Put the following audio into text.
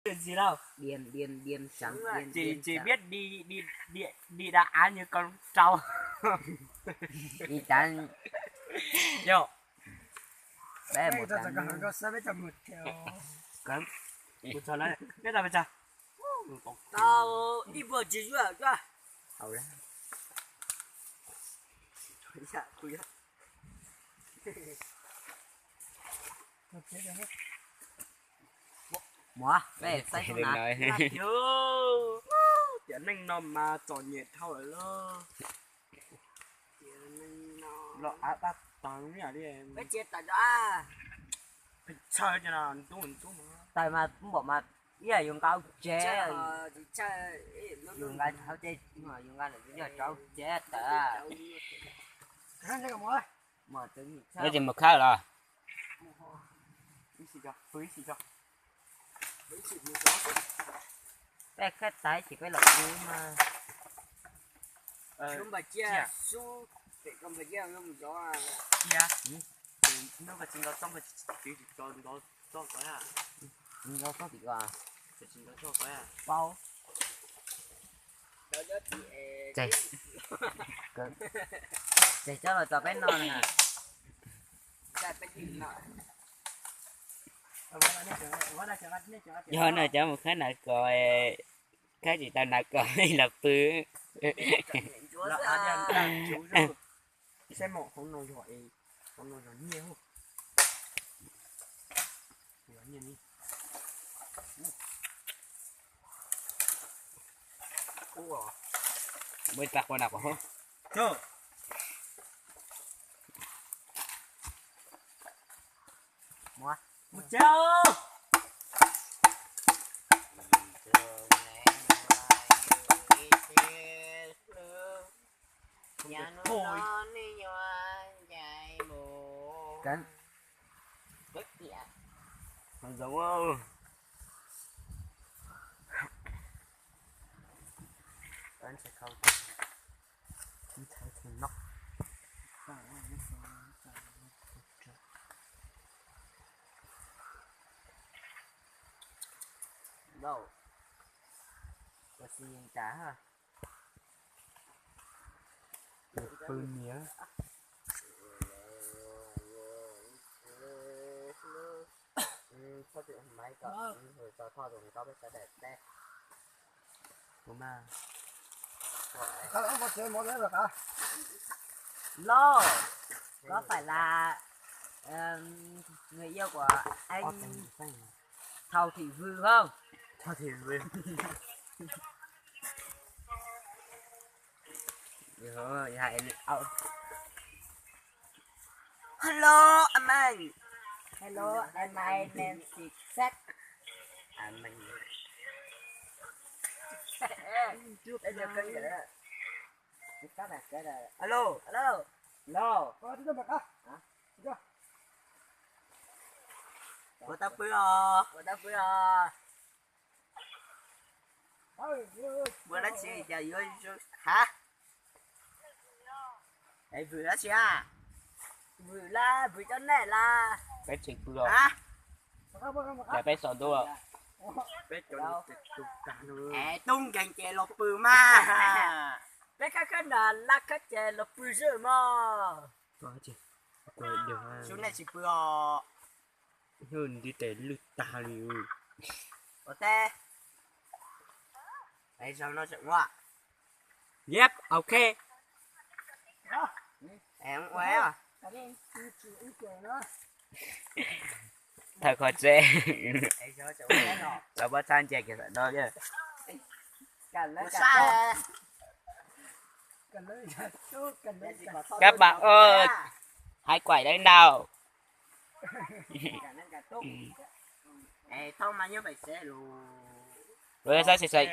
Gì đâu. Điên, điên, điên, trắng điên, điên, trắng. Chỉ biết đi, đi, đi, đi đá án như con trâu. Đi trắng. Yo. Bé một trắng. Cấm. Một trò đấy. Biết đâu mà trò. Tao đi bộ chỉ dua dua. Hầu đó. Dạ, tôi Muab, peb saib xwb na. Tiam neej no mas txom nyem dhau lawm los. Los av dab tag li. Peb tsis tawm, tawm mas npaum mas ib yam yus nqa hauv tsev, yus nqa hauv tsev, yus nqa ntawm yus rau hauv tsev tawm. Mus tsis mus khawb los? Peb khawb tas ces peb los pw mas. Tsis nqa txoj tim ko. Paub. Tseg coj los tso peb noj na. Yog no cov mus khawb nas kos, khawb tsis tau nas kos los pw. Saib mas hauv no yog, hauv no yog nyiaj. Yog nyiaj ni. Muaj ib tag qua nas kos. Mus tsev. Cán. Cán. Cán. Pw niam. Txhob txwm hais kom tau thaum tau peb sawv daws teb. Kuv mas. Lô, có phải là người yêu của anh Thầu Thị Vư không? Thầu Thị Vư. Hello, anh Minh. Hello, anh Minh, Nancy Sek. Anh Minh. Alo, alo. Alo. Ua tau pw os. Ua tau pw os. Ua dab tsi cas yuav, hab? Es vwm dab tsi a? Vwm laj vwm cov nej laj. Peb tsis pw os. Ces peb xaus ntuj. Es tub nkeeg ces los pw mas. Peb khab khab na laj khab ces los pw xwb mog. Xub nej tsis pw os. Nti tes lwj tag li. Ua teb. Es zaum no tseem ua. Yep, ok. Thawj qhov tsev. Tau pob txhab ntsia kiag tom no. Các bạn ơi, hãy quay đến đâu. Lua xab xis xais.